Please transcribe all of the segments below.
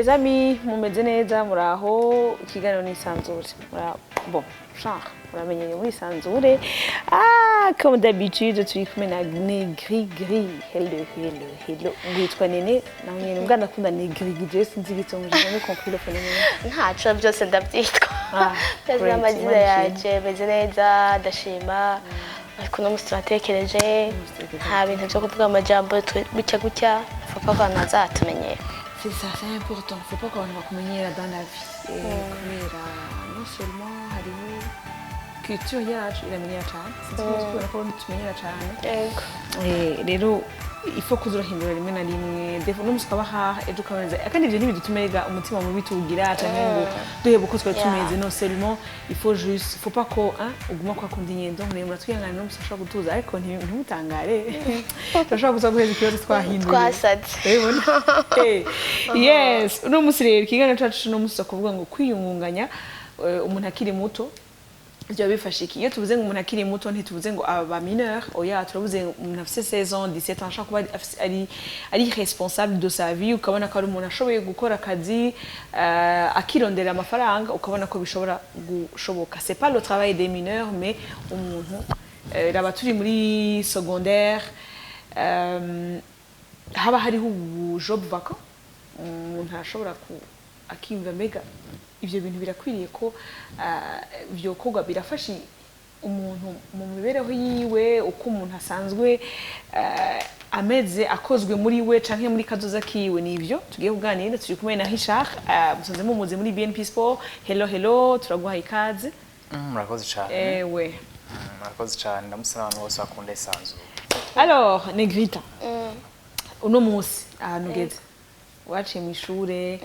Les amis, mumeze neza? Muraho? Ikiganiro nisanzure. Bon, genre muramenyereye muri Isanzure. Ah, comme d'habitude turi kumwe na Negri Gris. Hello, hello, hello. Witwa Nene nawe nyene, mbwa ndakunda Negri Gris, je sinzi igituma, j'ai jamais compris le phénomène. Ntaco, byose ndabyitwa. Ah, byose great, n'amazina Imana yanje. Meze neza, ndashima, ariko uno musi turatekereje, nta bintu byo kuvuga amajambo gutya gutya, faut pas ko abantu bazatumenyera. C'est ça, c'est important. Faut pas qu'on bakumenyera dans la vie. Kubera non seulement hariho culture yacu iramenyera cyane, sinzi ko kubera ko tumenyera cyane. Yego. Rero il faut kuza urahindura rimwe na rimwe. Des fois n'umunsi ukaba haha, ejo ukaboneza, kandi ivyo ntibidutuma rega umutima mubi tuwugira canke ngo duhebe uko twari tumeze. Non seulement il faut juste, faut pas ko, hein, uguma kwa kundi nyene. Donc rero muratwihangana, n'umunsi ashobora gutuza, ariko ntimutangare, turashobora kuza guheza ikibazo twahinduye. Twasaze. Urabibona? Yes, uno munsi rero ikiganiro cacu uno munsi kuvuga ngo kwiyungunganya, umuntu akiri muto ibyo bifasha iki? Iyo tuvuze ngo umuntu akiri muto, ntituvuze ngo aba mineur, oya, turavuze ngo umuntu afise 16 ans, 17 ans, ashobora kuba ari responsable de sa vie, ukabona ko ari umuntu ashoboye gukora akazi, akirondera amafaranga, ukabona ko bishobora gushoboka. C'est pas le travail des mineurs, mais umuntu, raba turi muri secondaire, haba hariho ubu job vacant, umuntu arashobora ku akiyumva mbega ivyo bintu birakwiriye ko vyokorwa, birafasha umuntu mu mibereho yiwe, uko umuntu asanzwe ameze, akozwe muri we canke muri kazoza kiwe. Nivyo tugiye kuganira. Turi kumwe na Richard, musanze mumuzi muri BNP Sport. Hello, hello, turaguhaye ikaze. Murakoze cyane. Ewe. Murakoze cyane, ndamutse n'abantu bose bakunda Isanzure. Alors Negrita, uno munsi ahantu ugeze, waciye mu ishure,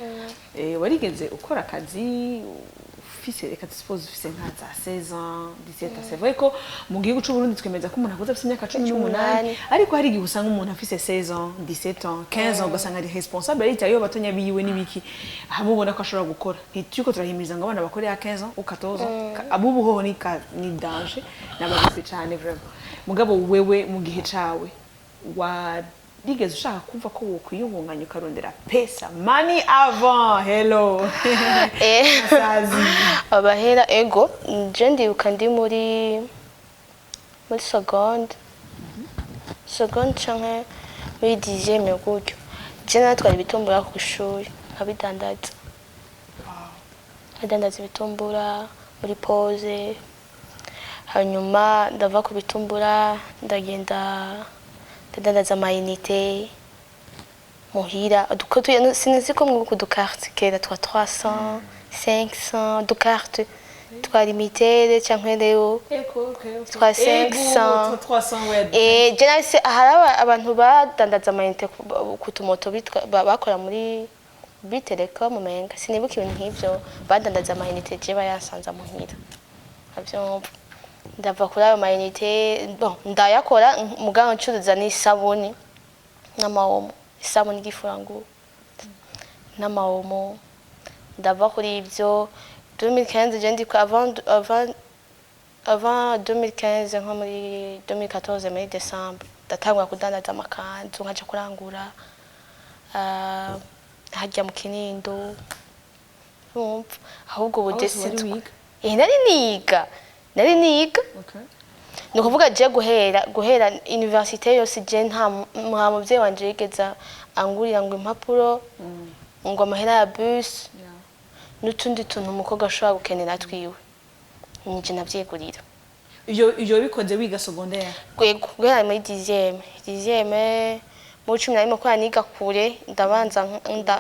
warigeze ukora akazi ufise, reka dusuppose ufise nka za 16 ans, 17 ans? C'est vrai ko mu gihugu c'u Burundi twemeza ko umuntu akuze afise imyaka 18, 18. ariko hari igihe usanga umuntu afise 16 ans, 17 ans, 15 ans, ugasanga ari responsable, aritayeho batonya biwe n'ibiki, hamubona ko ashobora gukora. Ntituriko turahimiriza ngo abana bakore ya 15 ans ou 14 ans. Abubu hoho ni danger, n'abagise cane vraiment. Mugabo wewe mu gihe cawe warigeze ushaka kumva ko wokwiyungunganya, ukarondera pesa, money avant? Hello. Sazi. Abahera, ego, je ndibuka ndi muri seconde canke muri dixième gutyo, je natwara ibitumbura ku ishuri nkabidandaza, nkadandaza ibitumbura muri pause. Hanyuma ndava ku bitumbura, ndagenda ndadandaza amayinite muhira. Sinzi ko mwibuka uducarte kera twa 300, 500, uducarte twa Lumitel canke rero twa 500. 300, ouais. Je nahise hari abantu badandaza amayinite ku tumoto bitwa bakora muri Bitelecom umenga, sinibuka, ibintu nk'ivyo, badandaza amayinite, je bayansanza muhira. Avyumva, ndava kuri ayo mayinite, bon, ndayakora mugabo ncuruza n'isabuni n'amaomo, isabuni y'ifurangu n'amaomo. Ndava kuri ibyo 2015, je ndiko avant 2015, nko muri 2014, muri décembre, ndatangura kudandaza amakanzu, nkaja kurangura harya mu Kinindo. Urumva ahubwo ubu je Aho wari sinzi. wiga? Nari niga. Okay. Ni ukuvuga je guhera université yose, je nta muvyeyi wanje yigeze angurira ngo impapuro, ngo amahera ya bus n'utundi tuntu umukobwa ashobora gukenera twiwe, nije navyigurira. Ivyo bikoze wiga secondaire? Yego, guhera muri dixième, muri 11, kubera niga kure, ndabanza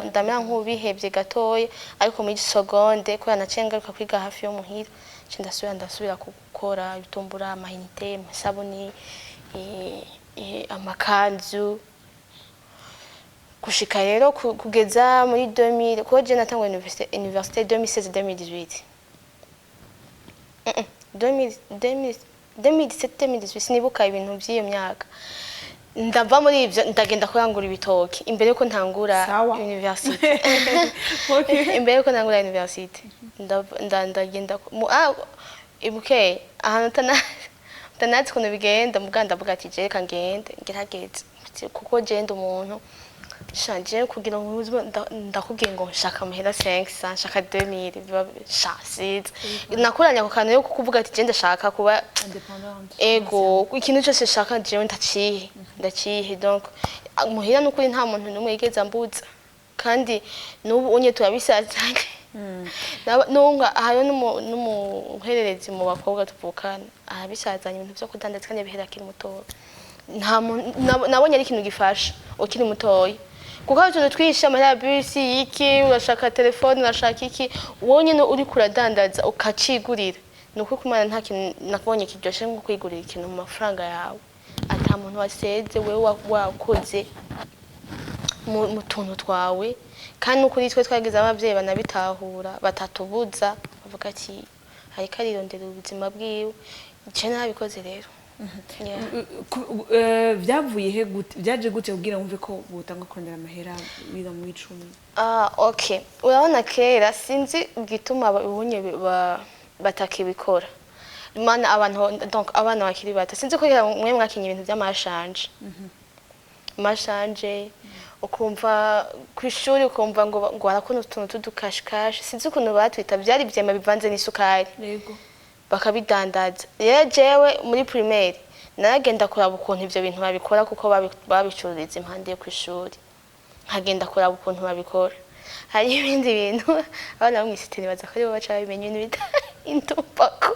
ndamera nk'ubihevye gatoya, ariko muri seconde, kubera naciye ngaruka kwiga hafi yo muhira, nca ndasubira gukora ibitumbura, amayinite, amasabuni, amakanzu, gushika rero kugeza muri 2000, kuko je natanguye université 2016, 2018, 2000, 2000, 2017, 2018, sinibuka ibintu by'iyo myaka. Ndava muri ivyo, ndagenda kurangura ibitoki imbere yuko ntangura Sawa. université. Imbere yuko ntangura université, ndagenda ibuke ahantu utanazi ukuntu bigenda, muga ndavuga ati je reka ngende ngerageze, kuko je ndi umuntu. Shanje kugira ngo ubuzima ndakubwiye ngo nshaka amahera 500, nshaka 2000, biba sha siza nakuranye ako kantu yo kukuvuga ati je ndashaka kuba indépendante. Ego, ikintu cyose nshaka jewe ndacihe, ndacihe. Donc muhira n'ukuri nta muntu n'umwe yigeze ambuza, kandi n'ubu unye turabisazanye. Nunga hariho n'umuhererezi mu bakobwa tuvukana arabisazanye ibintu vyo kudandaza, kandi bihera akiri mutoya. Nta nabonye ari ikintu gifasha ukiri mutoya, kuko hari utuntu twinshi, amahera ya bisi iki, urashaka telefone, urashaka iki, wowe nyene uriko uradandaza ukacigurira. Ni ukuri kumana nta kintu nakubonye kiryoshe nko kwigurira ikintu mu mafaranga yawe, ata muntu waseze, wewe wakoze mu tuntu twawe. Kandi n'ukuri twe twagize abavyeyi banabitahura, batatubuza, bavuga ati ariko arirondera ubuzima bwiwe. Je narabikoze rero. Yeah. Vyavuye he gute, vyaje gute kugira wumve ko butanga kurondera amahera wiga mu 10? Ah, okay. Urabona kera sinzi igituma ubunye batakibikora. Mana abantu, donc abana bakiri bato, sinzi ko kera mwe mwakinye ibintu by'amashanje. Amashanje ukumva ku ishuri, ukumva ngo barakunda utuntu tw'udukashikashi, sinzi ukuntu batwita, byari ivyema bivanze n'isukari. Bakabidandaza. Rero jewe muri primaire naragenda kuraba ukuntu ivyo bintu babikora, kuko babicururiza impande yo kw'ishuri, nkagenda kuraba ukuntu babikora. Hari ibindi bintu abana bo mw'isite nibaza ko aribo baca babimenya, ibintu bita indumbako.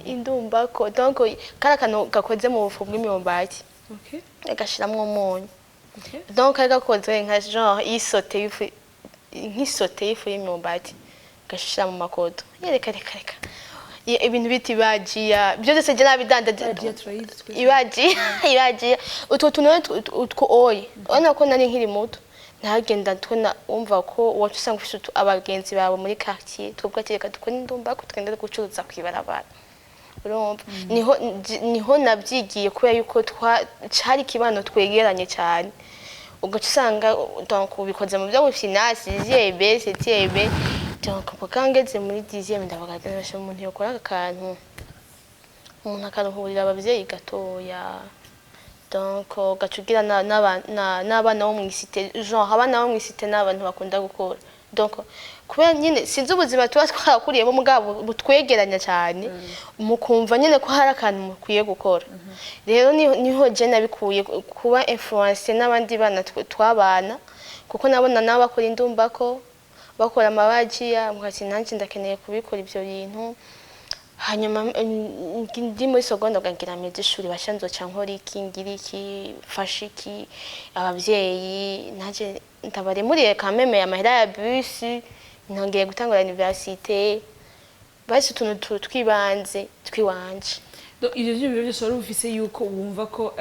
Indumbako, donc kari akantu gakoze mu bufu bw'imyumbati, agashiramwo umunyu. Donc kari gakozwe nka genre y'isote y'ifu, nk'isote y'ifu y'imyumbati, gashira mu makoto. Reka reka reka, ibintu bita ibajiya, ibyo byose je nabidandaje. Ibajiya turayizi twese. Ibajiya, ibajiya, utwo tuntu rero utwo oye, urabona ko nari nkiri muto, ntagenda tuna wumva ko wacu usanga ufise abagenzi bawe muri quartier, twebwe ati reka dukore indumbako tugende gucuruza kw'ibarabara. Urumva niho nabyigiye, kubera yuko cari ikibano twegeranye cyane, ugaca usanga donc ubikoze mu byo gufina sixième B, septième B. Donc mvuga ngeze muri 10e, ndavuga ati "Nashe umuntu yokora aka kantu, umuntu akaruhurira abavyeyi gatoya." Donc ugaca ugira n'abana bo mw'isite, genre abana bo mw'isite ni abantu bakunda gukora. Donc kubera nyine sinzi ubuzima tuba twarakuriyemo mugabo butwegeranya cyane, mukumva nyine ko hari akantu mukwiye gukora. Rero niho je nabikuye, kuba influence n'abandi bana twabana, kuko nabona nabo bakora indumbako, bakora amabajiya, mugati nanjye ndakeneye kubikora ibyo bintu. Hanyuma ndi muri seconde ngira mpeze ishuri basha nzoca nkora iki, ngira iki, mfashe iki abavyeyi, nanje ndabaremuriye kameme amahera ya bus, ntongeye gutangura université, basi utuntu twibanze twiwanje. Donc, ivyo vyiyumviro byose wari ufise yuko wumva ko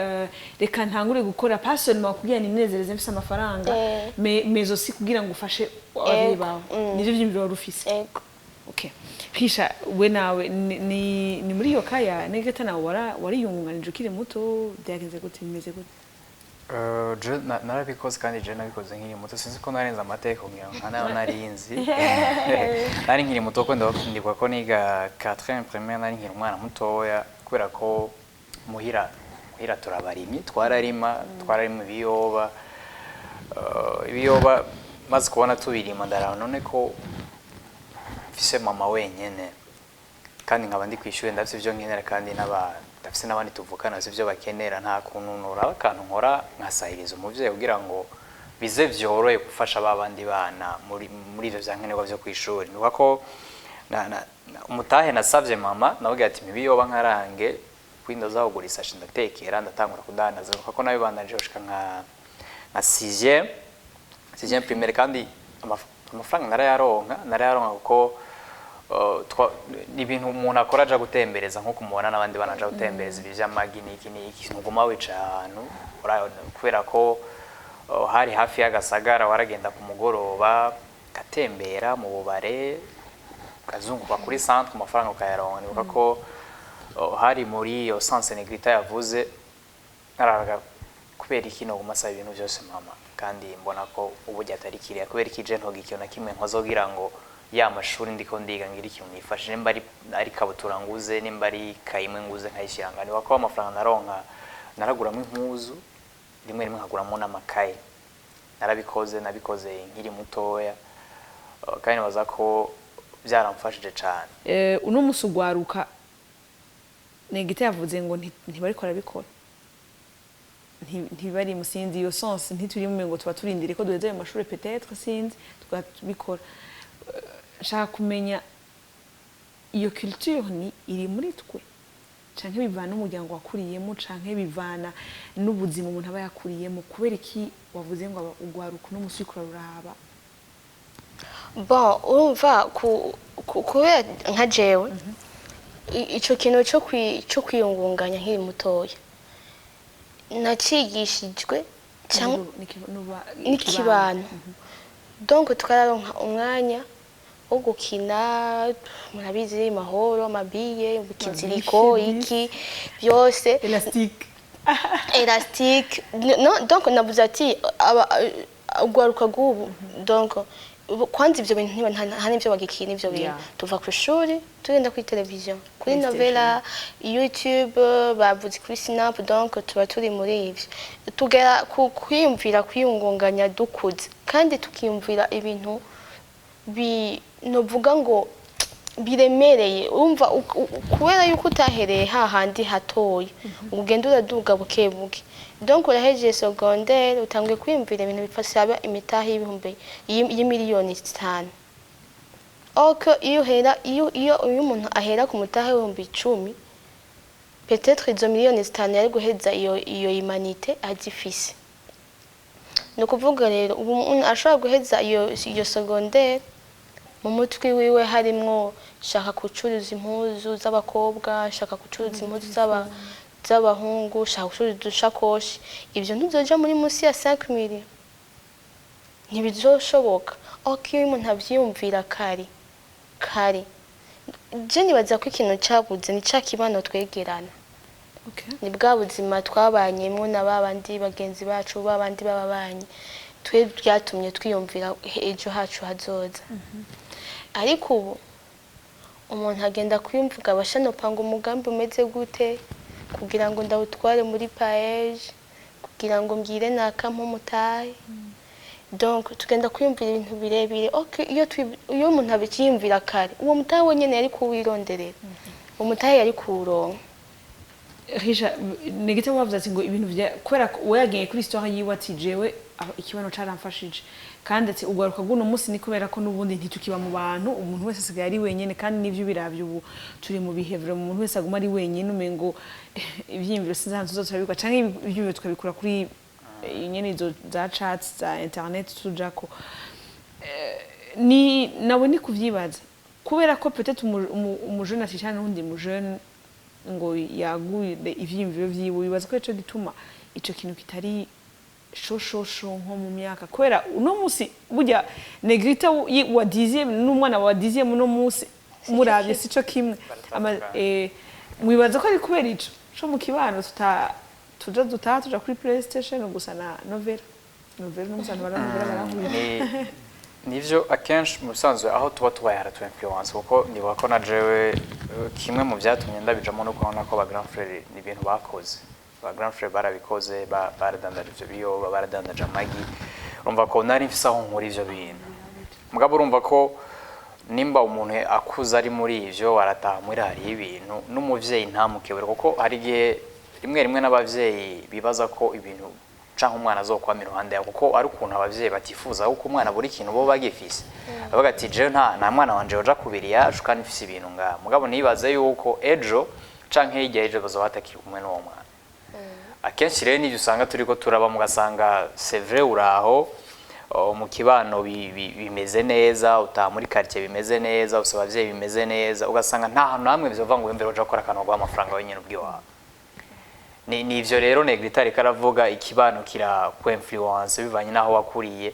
reka ntangure gukora, pas seulement kugira ninezereze mfise amafaranga, mais aussi kugira ngo ufashe abavyeyi bawe. Nivyo vyiyumviro wari ufise? Ego. Okay. Risha, we nawe ni muri iyo kaya negeta nawe wariyungunganije ukiri muto, byagenze gute, bimeze gute? Je narabikoze, kandi je nabikoze nkiri muto, sinzi ko narenze amategeko ngira ngo nka nayo narinzi. Nari nkiri muto ko ndibuka ko niga 4 primaire, nari nkiri umwana mutoya, kubera ko muhira turabarimyi, twararima ibiyoba. Ibiyoba maze kubona tubirima, ndaraba none ko mfise mama wenyene kandi nkaba ndi kw'ishure, ndafise ivyo nkenera, kandi ndafise n'abandi tuvukana bafise ivyo bakenera, nta kuntu noraba akantu nkora nkasahiriza umuvyeyi kugira ngo bize vyorohe gufasha ba bandi bana muri ivyo vyankenerwa vyo kw'ishuri. Nuko ko umutahe nasavye mama, navuga ati mibiyoba nkarange kwinda kugura isashi, ndatekera, ndatangura kudandaza, kuko nabibandanje gushika nka sixième primaire, kandi amafaranga narayaronka, kuko ni ibintu umuntu akora aja gutembereza, nkuko mubona n'abandi bana aja gutembereza ibi vy'amagi n'iki n'iki, ntuguma wicaye ahantu kubera ko hari hafi y'agasagara, waragenda ku mugoroba ugatembera mu bubare, ukazunguka kuri centre, amafaranga ukayaronka. Nibuka ko hari muri iyo Sense Negrita yavuze, narabaga kubera iki noguma asaba ibintu byose mama, kandi mbona ko uburyo atari kiriya, kubera iki je ntoga ikintu na kimwe nkozogira ngo ya mashuri ndiko ndiga ngira ikintu nifashe, nimba ari kabutura nguze, nimba ari kayimwe nguze nkayishyira, niba ko amafaranga naronka naraguramo impuzu, rimwe rimwe nkaguramo n'amakaye. Narabikoze, nabikoze nkiri mutoya. Kandi nibaza ko byaramfashije cane. Uno musi ugwaruka, Negita yavuze ngo ntibariko barabikora. Ntibari musinzi iyo sens, ntituri mu ngo tuba turindiriye ko duheza ayo mashuri, peut-être, sinzi, tukabikora. Nshaka kumenya iyo culture ni iri muri twe canke bivana n'umuryango wakuriyemo, canke bivana n'ubuzima umuntu aba yakuriyemo? Kubera iki wavuze ngo ugwaruka uno musi uriko uraruraba? Bon, urumva, kubera nka jewe ico kintu co kwiyungunganya nkiri mutoya nacigishijwe cyangwa n'ikibano. Donc twararonka umwanya wo gukina, murabizi, mahoro, amabiye, ikiziriko, iki byose. Élastique. Élastique. No, donc navuze ati ugwaruka rw'ubu, donc kwanza ivyo bintu nta n'ivyo bagikina ivyo bintu. Tuva ku ishuri tugenda kuri televiziyo, kuri PlayStation. Novela, YouTube, bavuze kuri Snap. Donc tuba turi muri ivyo, tugera ku kwiyumvira kwiyungunganya dukuze, kandi tukiyumvira ibintu bi novuga ngo biremereye. Urumva, kubera yuko utahereye hahandi hatoya, ugenda uraduga buke buke. Donc urahejeje secondaire, utanguye kwiyumvira ibintu bifasaba imitahe y'ibihumbi y'imiliyoni 5. Ok, iyo uhera iyo umuntu ahera ku mutahe w'ibihumbi 10, peut-être izo miliyoni 5 yari guheza iyo humanités azifise. Ni ukuvuga rero ubu umuntu ashobora guheza iyo secondaire, mu mutwe wiwe harimwo shaka gucuruza impuzu z'abakobwa, shaka gucuruza impuzu z'abahungu, shaka gucuruza udushakoshi. Ibyo ntuzoja muri munsi ya 5 millions, ntibizoshoboka. Ok, iyo umuntu avyiyumvira kare kare, je nibaza ko ikintu cabuze ni ca kibano twegerana. Ni bwa buzima twabanyemo na ba bandi bagenzi bacu, ba bandi b'ababanyi twe, byatumye twiyumvira ejo hacu hazoza. Ariko ubu umuntu agenda kwiyumvuga bashanopanga umugambi umeze gute kugira ngo ndawutware muri PAEEJ, kugira ngo mbwire naka mpumutahe. Donc tugenda kwiyumvira ibintu birebire. Okay, iyo umuntu abikiyumvira kare, uwo mutahe wenyene yari kuwironderera, uwo mutahe yari kuwuronka. Risha, Negita wavuze ati ngo ibintu vya kubera ko we yagiye kuri histoire yiwe, ati jewe ikibano caramfashije, kandi ati ugaruka guno munsi ni kubera ko n'ubundi ntitukiba mu bantu, umuntu wese asigaye ari wenyene. Kandi n'ivyo biravye, ubu turi mu bihe vraiment umuntu wese aguma ari wenyene, umengo ivyiyumviro sinzi ahantu tuzoza turabikura, canke ivyiyumviro tukabikura kuri nyene izo za chats za internet tujako. Ni nawe ni kuvyibaza kubera ko peut-être umujene atishana n'undi mujene ngo yaguye ivyiyumviro vyiwe. Bibaza ko ico gituma ico kintu kitari shoshosho nko mu myaka, kubera uno musi burya Negrita wa dixième n'umwana wa dixième uno musi muravye sico kimwe. Mwibaza ko ari kubera ico co mu kibano, tuta tuja dutaha tuja kuri PlayStation gusa na novela novela, n'umusana bara novela barahuye. Ni nivyo, akenshi mu bisanzwe aho tuba tubaye haratu influence, kuko nibuka ko na jewe kimwe mu byatumye ndabijamo no kubona ko ba grand frère ni ibintu bakoze, ba grand frère barabikoze, baradandaje ivyo biyoba, baradandaje amagi. Urumva ko nari mfise aho nkura ivyo bintu. Mugabo urumva ko nimba umuntu akuze ari muri ivyo, arataha muri hariho ibintu n'umuvyeyi ntamukebure, kuko hari igihe rimwe rimwe n'abavyeyi bibaza ko ibintu canke umwana azokwama iruhande yabo, kuko ari ukuntu abavyeyi batifuza ko umwana buri kintu bo bagifise, bavuga ati jewe nta mwana wanje yoja kubiri yacu kandi mfise ibintu ngaha. Mugabo nibaze yuko ejo canke hirya y'ejo bazoba batakiri kumwe n'uwo mwana. Akenshi rero nivyo usanga turiko turaba, mugasanga c'est vrai, uraho mu kibano bimeze neza, utaha muri quartier bimeze neza, usaba abavyeyi bimeze neza, ugasanga nta hantu hamwe bizova ngo wemere uja gukora akantu baguha amafaranga wenyine ubwiwawe. Ni ivyo rero Negrita ariko aravuga, ikibano kira ku influence bivanye n'aho wakuriye.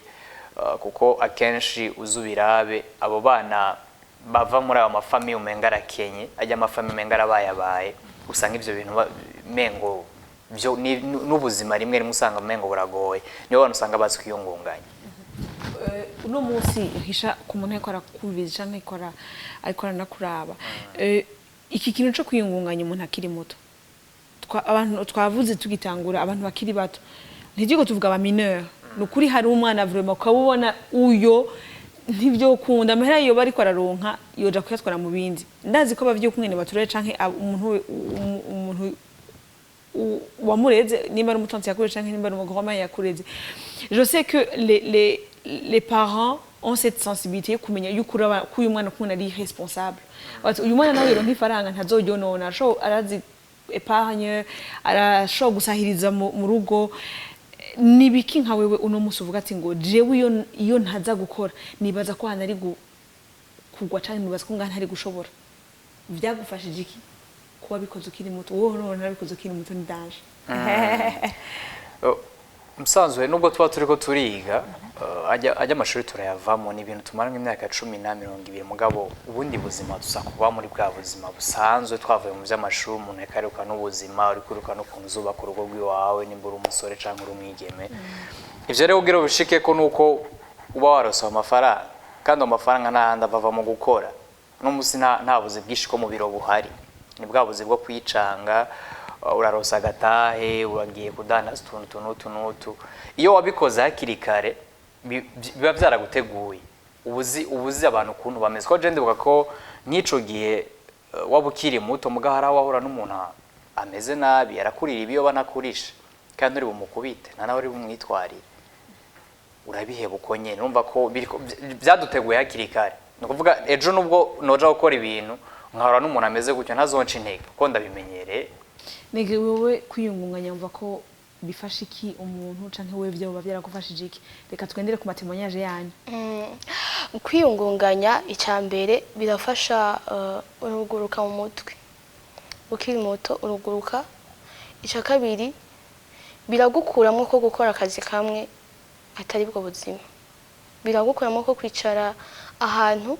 Kuko akenshi uzubirabe abo bana bava muri ayo mafamiye umenga arakenye, ajya amafamiye umenga arabayabaye, usanga ivyo bintu mengo byo n'ubuzima rimwe rimwe usanga umengo buragoye, nibo bantu usanga bazi kwiyungunganya. Uno munsi hisha ku muntu ariko arakumviriza canke ariko aranakuraba, iki kintu co kwiyungunganya umuntu akiri muto, abantu twavuze tugitangura, abantu bakiri bato, ntituriko tuvuga aba mineur. Ni ukuri, hari umwana vraiment ukabubona uyo ntivyokunda, amahera yoba ariko araronka yoja kuyatwara mu bindi. Ndazi ko abavyeyi kumwene baturere canke umuntu wamureze, nimba ari umu tante yakureze canke nimba ari umu grand-mère yakureze, je sais que les parents ont cette sensibilité yo kumenya yuko ko uyu mwana kumwe ari responsable. Bati uyu mwana nawe yoronka ifaranga ntazoryonona, arazi épargne, arashobora gusahiriza mu rugo. Ni biki nka wewe uno munsi uvuga ati ngo jewe iyo ntaza gukora nibaza ko hano ari kugwa, canke nibaza ko ngaha ntari gushobora? Vyagufashije iki kuba bikoze ukiri muto? Wowe none nabikoze ukiri muto, ni danger. Oh, musanzwe nubwo tuba turiko turiga, ajya amashuri turayavamo, ni ibintu tumara nk'imyaka 10 na 20, mugabo ubundi buzima tuza kuba muri bwa buzima busanzwe twavuye mu by'amashuri. Umuntu akaruka n'ubuzima, uri kwiruka n'ukuntu uzubaka urugo rw'iwawe nimba uri umusore cyangwa uri umwigeme. Ivyo rero kugira ubishike ko nuko uba warose amafaranga, kandi ayo mafaranga nta handi ava, ava mu gukora. Uno munsi nta buzi bwinshi ko mu biro buhari, ni bwa buzi bwo kwicanga. Urarosa agatahe, uragiye kudandaza utuntu utu n'utu n'utu. Iyo wabikoze hakiri kare biba byaraguteguye, ubuzi abantu ukuntu bameze. Ko je ndibuka ko nk'ico gihe waba ukiri muto, muga hari aho wahura n'umuntu ameze nabi, arakurira ibiyoba nakurisha, kandi uri bumukubite nta nawe uri bumwitwarire, urabiheba uko nyene. Urumva ko byaduteguye hakiri kare. Ni ukuvuga ejo nubwo noja gukora ibintu nkahura n'umuntu ameze gutyo, ntazonca intege kuko ndabimenyereye. Nege, wowe kwiyungunganya mva ko bifasha iki umuntu, canke wewe vyoba vyaragufashije iki? Reka twendere ku ma témoignages yanyu. Kwiyungunganya, icya mbere birafasha, uruguruka mu mutwe ukiri muto, uruguruka. Icya kabiri, biragukuramo ko gukora akazi kamwe atari bwo buzima, biragukuramo ko kwicara ahantu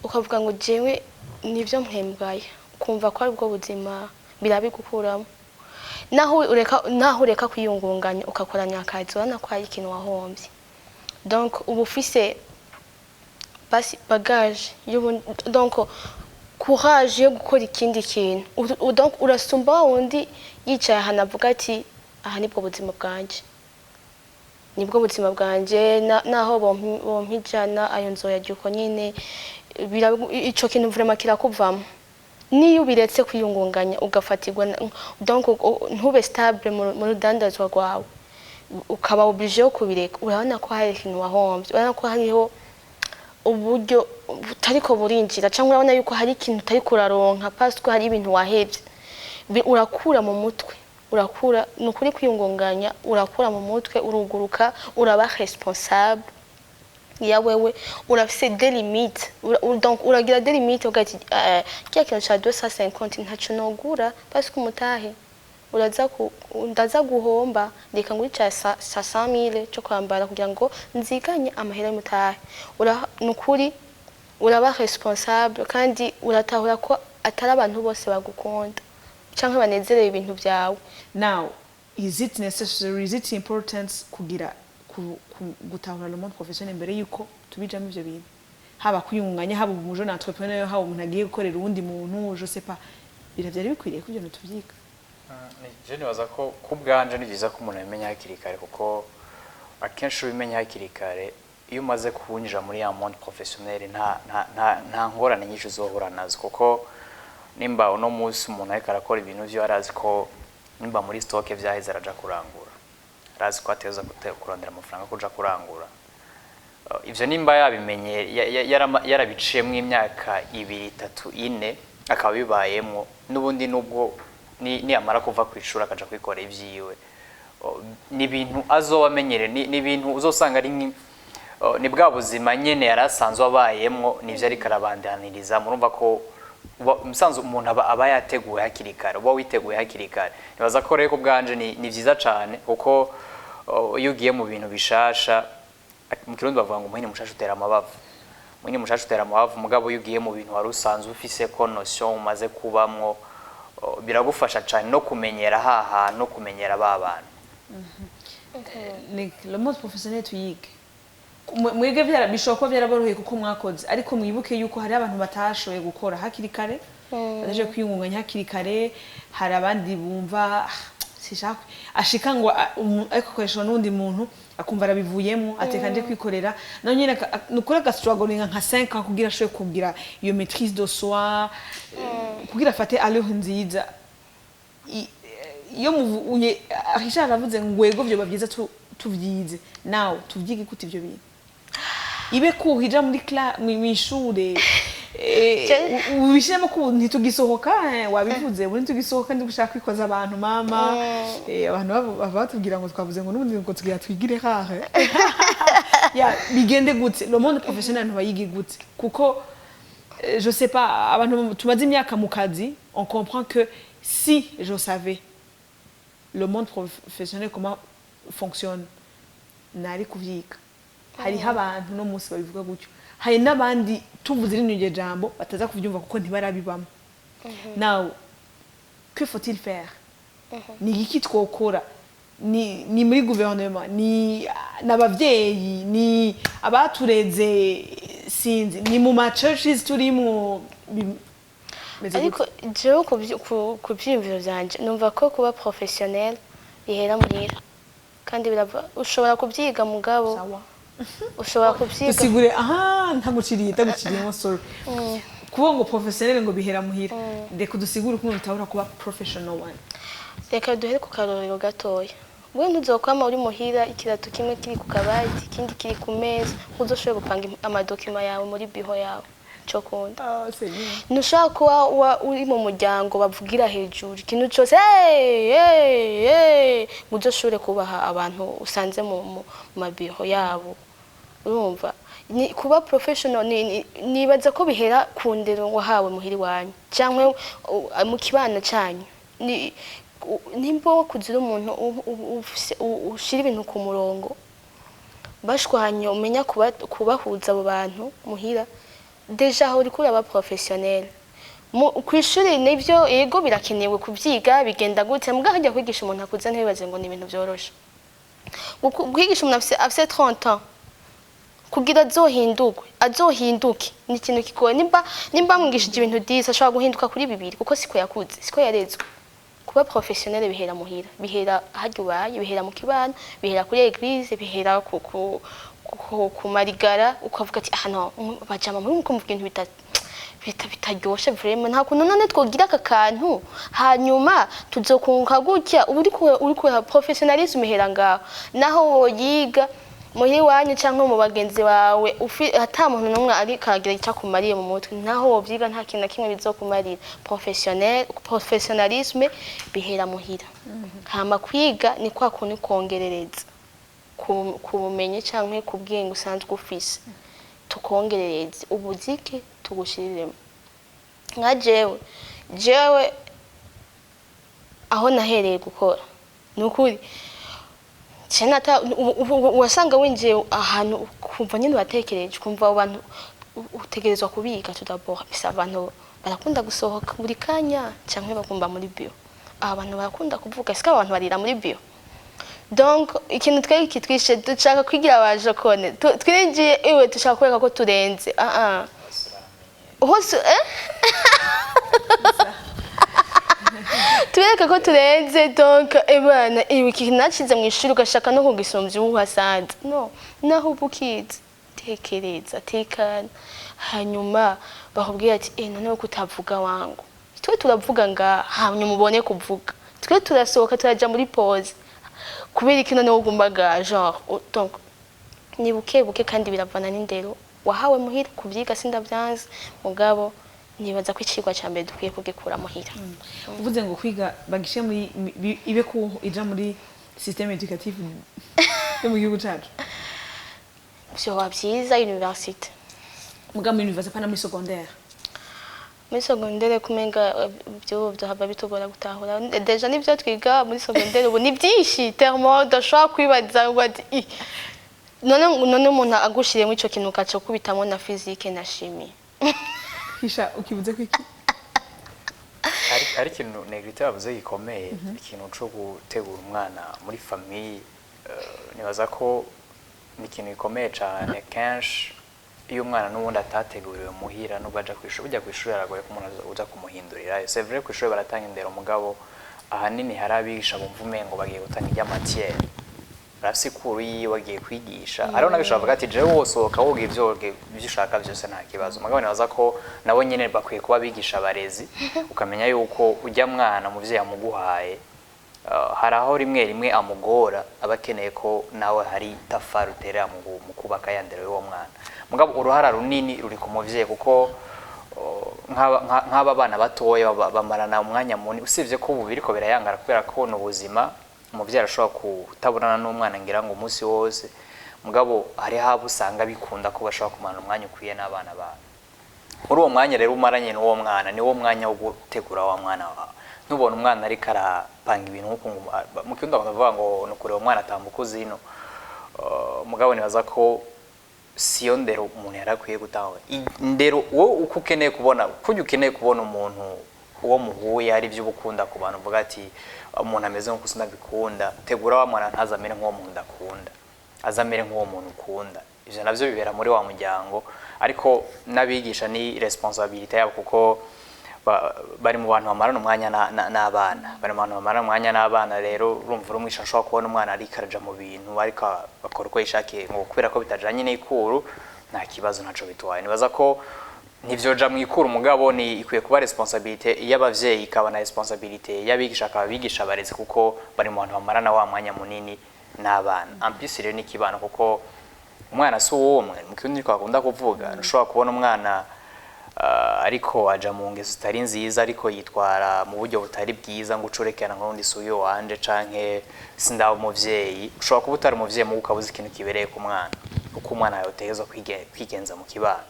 ukavuga ngo jewe nibyo mpembwaye, ukumva ko ari bwo buzima, birabigukuramo. Naho ureka kwiyungunganya ugakoranya akazi, urabona ko hari ikintu wahombye. Donc uba ufise basi bagage donc courage yo gukora ikindi kintu. Donc urasumba wa wundi yicaye ahantu avuga ati aha nibwo buzima bwanje, nibwo buzima bwanje, naho bompa 100 ayo nzoyarya uko nyene. Ico kintu vraiment kirakuvamo niyo ubiretse kwiyungunganya, ugafatirwa donc ntube stable mu rudandazwa rwawe, ukaba obligé yo kubireka, urabona ko hari ikintu wahombye, urabona ko hariho uburyo butariko burinjira, cyangwa urabona yuko hari ikintu utariko uraronka parce que hari ibintu wahevye. Urakura mu mutwe, urakura. Ni ukuri, kwiyungunganya urakura mu mutwe, uruguruka, uraba responsable ya wewe, urafise des limites. Donc uragira des limites, ugati kiya kintu ca 250 ntaco nogura parce que umutahe uraza ku ndaza guhomba, reka ngure ca 100 000 cyo kwambara kugira ngo nziganye amahera y'umutahe. Nukuri uraba responsable, kandi uratahura ko atari abantu bose bagukunda canke banezerewe ibintu byawe. Now, is it necessary, is it important kugira gutahura le monde professionnel mbere yuko tubijamo ivyo bintu, haba kwiyungunganya, haba umu jeune entrepreneur, haba umuntu agiye gukorera uwundi muntu, je sais pas, biravyari bikwiriye ko ivyo bintu tuvyiga? Je nibaza ko ku bwanje ni byiza ko umuntu abimenya hakiri kare, kuko akenshi ubimenya hakiri kare, iyo umaze kuwinjira muri ya monde professionnel, nta ngorane nyinshi uzohura nazo. Kuko nimba uno munsi umuntu ariko arakora ibintu vyo, arazi ko nimba muri stock vyaheze araja kurangura, arazi ko ateza kurondera amafaranga kuja kurangura. Ivyo nimba yabimenye yarabiciyemwo imyaka 2, 3, 4, akaba bibayemwo n'ubundi, nubwo niyamara kuva ku ishuri akaja kwikora ivyiwe, ni ibintu azoba amenyere, ni ibintu uzosanga ari ni bwa buzima nyene yari asanzwe abayemwo, nivyo ariko arabandaniriza. Murumva ko umusanzu umuntu aba yateguwe hakiri kare, uba witeguye hakiri kare. Nibaza ko rero ku bwanje ni vyiza cane, kuko iyo ugiye mu bintu bishasha, mu Kirundi bavuga ngo umuhini mushasha utera amabavu, umuhini mushasha utera amabavu. Mugabo iyo ugiye mu bintu wari usanzwe ufise ko notion, umaze kubamwo, biragufasha cane no kumenyera ha hantu, no kumenyera ba bantu. Ni le monde professionnel tuyige. Mwebwe bishobora kuba byaraboroheye kuko mwakoze, ariko mwibuke yuko hari abantu batashoboye gukora hakiri kare, batashoboye kwiyungunganya hakiri kare. Hari abandi bumva: "Ah, Sishaka ashika ngo ariko akoreshwa n'undi muntu, akumva arabivuyemo, ateka nje kwikorera. Nawe nyine nukuri agastrugglinga nka 5 ans kugira ashobore kugira iyo maîtrise de soi, kugira afate allure nziza. Iyo muvuye, Richard aravuze ngo ego, vyoba byiza tuvyize nawe, tuvyige gute ivyo bintu, ibe kuhija muri mw'ishure, ubishiremo ko ubu ntitugisohoka, wabivuze, ubu ntitugisohoka, ndi gushaka kwikoza abantu mama. Abantu bava batubwira ngo twavuze ngo n'ubundi ngo tugira twigire hahe ya bigende gute? Le monde professionnel ntibayige gute? Kuko je sais pas, abantu tumaze imyaka mu kazi, on comprend que si je savais le monde professionnel comment fonctionne, nari kuvyiga. Hariho abantu no munsi babivuga gutyo, hari n'abandi tuvuze rino iryo jambo bataza kuvyumva kuko ntibarabibamo. Now, que faut-il faire? Ni iki twokora? Ni muri gouvernement, ni n'abavyeyi, ni abatureze, sinzi, ni mu ma churches turimwo, bimeze gute? Ariko jewe ku vyiyumviro vyanje numva ko kuba professionnel bihera muhira, kandi birava, ushobora kubyiga mugabo Sawa. ushobora kubyiga. Dusigure aha, ntaguciriye, ntaguciriyemo, sorry. Kuba ngo professionnel ngo bihera muhira, reka udusigure ukuntu bitahura kuba professional one. Reka duhere ku karorero gatoya. We ntuzokwama uri muhira, ikirato kimwe kiri ku kabati, ikindi kiri ku meza, uzoshobore gupanga amadokima yawe muri biho yawe cyo kunda. Ah, c'est bien. Ntushobora kuba uri mu muryango bavugira hejuru ikintu cyose, hey, hey, hey, ngo uzoshobore kubaha abantu usanze mu mabiro yabo. Urumva, ni kuba professional nibaza ko bihera ku ndero wahawe muhira iwanyu cyangwa mu kibano cyanyu. Ni nimba wakuze uri umuntu ushira ibintu ku murongo, bashwanye umenya kubahuza abo bantu muhira, déjà aho uriko uraba professionnel. Kw'ishuri nivyo, yego, birakenewe kubyiga, bigenda gute, mbwa hajya kwigisha umuntu akuze, ntibibaze ngo ni ibintu vyoroshe. Kwigisha umuntu afise 30 ans kugira azohindurwe, azohinduke, ni ikintu kigoye. Nimba mwigishije ibintu 10, ashobora guhinduka kuri bibiri, kuko siko yakuze, siko yarezwe. Kuba professionnel bihera muhira, bihera harya ubaye, bihera mu kibano, bihera kuri église, bihera ku marigara, ukavuga ati: "Ah no, bajama muri mukumva ibintu bitaryoshe vraiment, nta kuntu none twogira aka kantu, hanyuma tuzokunguka gutya." Uba uri ku professionnalisme ihera ngaho. Naho woyiga muhira iwanyu cyangwa mu bagenzi bawe, ata muntu n'umwe ari karagira icyo akumariye mu mutwe, naho wovyiga nta kintu na kimwe bizokumarira. Professionnalisme bihera muhira. Hama kwiga ni kwa kuntu kongerereza ku bumenyi canke ku bwenge usanzwe ufise, tukongerereze ubuzike, tugushiriremo. Nka jewe aho nahereye gukora, ni ukuri wasanga winjiye ahantu ukumva nyine uratekereje, ukumva abo bantu utegerezwa kubika. Tout d'abord bisa abantu barakunda gusohoka buri kanya canke bakumva muri bio, aba bantu barakunda kuvuga, siko abantu barira muri bio. Donc ikintu twari kitwishe, dushaka kwigira abajokone, twinjiye iwe dushaka kwereka ko turenze. Ah ah, hose tubereka ko turenze. Donc ebana, ibi ikintu nacize mu ishuri ugashaka no kugisumvya uwo uhasanze, no naho uba ukizi, tekereza, tekana, hanyuma bakubwira ati: "Eh, none ko utavuga wangu?" Twe turavuga nga hanyuma ubone kuvuga. Twe turasohoka, turaja muri pause, kubera iki none wogumbaga genre? Donc ni buke buke, kandi biravana n'indero wahawe muhira. Kubyiga sindavyanze, mugabo nibaza ko icigwa ca mbere dukwiye kugikura muhira. Uvuze ngo kwiga bagishe muri ibe ko ija muri système éducatif yo mu gihugu cacu. Vyoba vyiza université. Muga muri université, pana muri secondaire. Muri secondaire kumenga byo byohava bitugora gutahura. Déjà nivyo twiga muri secondaire ubu ni byinshi tellement udashobora kwibaza ngo ati: "Ih." None umuntu agushiriyemo ico kintu ugaca ukubitamo na physique na chimie. Hisha, ukibuze ko iki? Ari ikintu Negrita yavuze gikomeye, ikintu co gutegura umwana muri famille, nibaza ko ni ikintu gikomeye cane. Kenshi iyo umwana n'ubundi atateguriwe muhira, nubwo aja kw'ishuri, burya kw'ishuri aragoye ko umuntu uza kumuhindurira. C'est vrai, kw'ishuri baratanga indero, mugabo Ahanini hari abigisha bumva umengo bagiye gutanga ijya matière, barafise cours yiwe bagiye kwigisha. Hariho n'abigisha bavuga ati: "Jewe wosohoka woga ivyo ushaka vyose, nta kibazo." Mugabo nibaza ko nabo nyene bakwiye kuba abigisha abarezi, ukamenya yuko ujya mwana umuvyeyi amuguhaye, hari aho rimwe rimwe amugora, aba akeneye ko nawe hari itafari uterera mu kubaka ya ndero y'uwo mwana. Mugabo uruhara runini ruri ku muvyeyi, kuko nk'aba bana batoya bamarana umwanya munini, usibye ko ubu biriko birayangara kubera ko ni ubuzima, umuvyeyi arashobora kutabonana n'umwana ngira ngo umunsi wose. Mugabo hariho abo usanga bikunda ko bashobora kumarana umwanya ukwiye n'abana babo. Muri uwo mwanya rero umaranye n'uwo mwana, ni wo mwanya wo gutegura wa mwana wawe. Ntubona umwana ariko arapanga ibintu nk'uko mu kirundi bakavuga ngo ni ukureba umwana atambuka uzino. Mugabo nibaza ko siyo ndero umuntu yari akwiye gutanga. Indero wowe uko ukeneye kubona, kurya ukeneye kubona umuntu uwo muhuye hari ibyo uba ukunda ku bantu, uvuga ati umuntu ameze nk'uko sinabikunda, tegura wa mwana ntazamere nk'uwo muntu udakunda, azamere nk'uwo muntu ukunda. Ivyo navyo bibera muri wa muryango, ariko n'abigisha ni responsabilité yabo, kuko bari mu bantu bamarana umwanya n'abana, bari mu bantu bamarana umwanya n'abana. Rero urumva uri umwigisha, ashobora kubona umwana ariko araja mu bintu, ariko akora uko yishakiye ngo kubera ko bitajanye n'icours, nta kibazo, ntaco bitwaye. Nibaza ko ntivyoja mu icours, mugabo ni ikwiye kuba responsabilité y'abavyeyi, ikaba na responsabilité y'abigisha, akaba abigisha abarezi, kuko bari mu bantu bamarana wa mwanya munini n'abana. En plus rero n'ikibano, kuko umwana si uwumwe. Mu kirundi niko bakunda kuvuga, ntushobora kubona umwana ariko aja mu ngeso zitari nziza, ariko yitwara mu buryo butari bwiza, ngo ucurekana ngo undi si uyu wanje canke sindaba umuvyeyi. Ushobora kuba utari umuvyeyi, mugo ukaba uzi ikintu kibereye ku mwana, uko umwana yotegerezwa kwigenza mu kibano.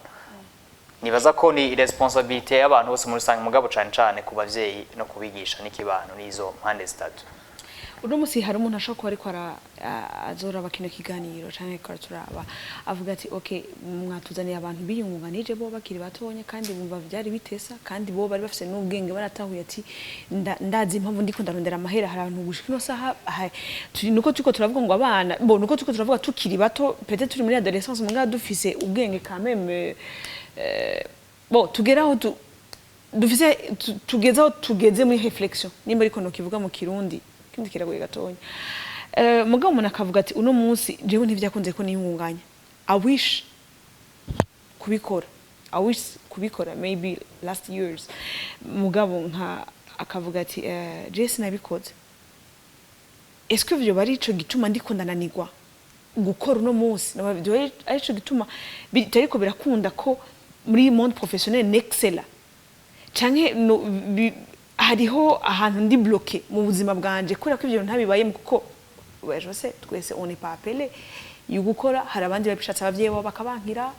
Nibaza ko ni responsabilité y'abantu bose muri rusange, mugabo cane cane ku bavyeyi no kubigisha n'ikibano, n'izo mpande zitatu. Uno munsi hari umuntu ashobora kuba ariko azoraba kino kiganiro canke ariko araturaba, avuga ati: "Okay, mwatuzaniye abantu biyungunganije bo bakiri batonya, kandi bumva vyari bitesa, kandi bo bari bafise n'ubwenge, baratahuye ati ndazi impamvu ndiko ndarondera amahera." Hari abantu gushika ino saha nuko turiko turavuga ngo abana bo, nuko turiko turavuga tukiri bato, peut-être turi muri adolescence, mugabo dufise ubwenge quand même, bon, tugeraho dufise tugeze aho tugeze muri réflexion, nimba ariko nokivuga mu Kirundi kindi kiragoye gatonya. Mugabo umuntu akavuga ati: "Uno munsi jewe ntivyakunze ko niyungunganya, I wish kubikora, I wish kubikora maybe last years." Mugabo nka akavuga ati: "Je sinabikoze, est-ce que vyoba ari ico gituma ndiko ndananirwa gukora uno munsi? Noba vyoba ari ico gituma bitariko birakunda ko muri monde professionnel n'excella, canke no, hariho ahantu ndi bloqué mu buzima bwanje kubera ko ivyo bintu ntabibayemo?" Kuko ouais, je sais, twese on n'est pas appelé yo gukora. Hari abandi babishatse, abavyeyi babo bakabankira,